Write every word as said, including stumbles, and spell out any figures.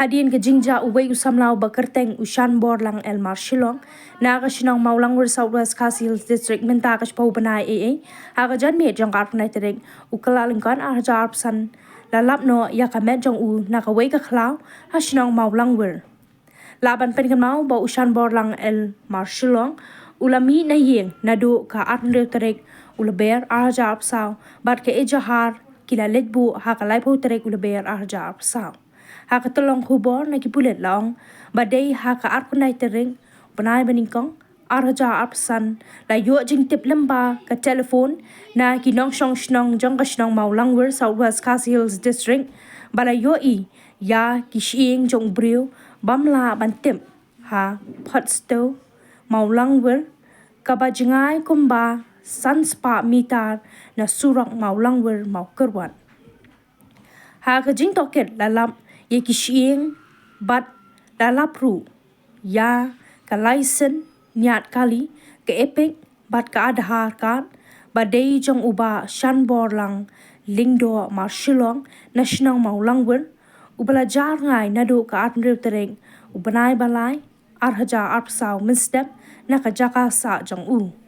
Hadien ka jingjia uwei u samla uba kyrteng u Shanborlang L Marshillong na ka shnong Mawlangwir, South West Khasi Hills District, mynta ka shiphew bnai, ei ei, ha ka janmiet jong ka arphew tarik u Kyllalyngkot arhajar arphew san, la lap noh ïa ka met jong u na kawei ka khlaw ha shnong Mawlangwir. Lah ban pynkynmaw ba u Shanborlang L Marshillong u la mih na ïing naduh ka arphew tarik u Lber arhajar arphew saw, bad ka Ejahar ki la leit buh ha ka laiphew tarik u Lber arhajar arphew saw. Ha ka tyllong khubor na ki pulit la ong ba dei ha ka arphew tarik bnai ba nyngkong arhajar arphew san, la ïoh jingtip lyngba ka telephone na ki nongshong shnong jong ka shnong Mawlangwir, South West Khasi Hills District, ba la ïohi ïa ki shyieng jong u briew bym lah ban tip ha Photstow, Mawlangwir, kaba jngai kumba san spah mitar na surok Mawlangwir Mawkyrwat. Ha ka jingtohkit la lap ïa ki shyieng bad la lap ruh ïa ka license niat kali, ka EPIC bad ka Aadhaar card ba dei jong u Bah Shanborlang Lyngdoh Marshillong na shnong Mawlangwir, uba la jar rngai naduh ka arphew tarik u bnai ba lai arhajar arphew saw mynstep na ka jaka sah jong u.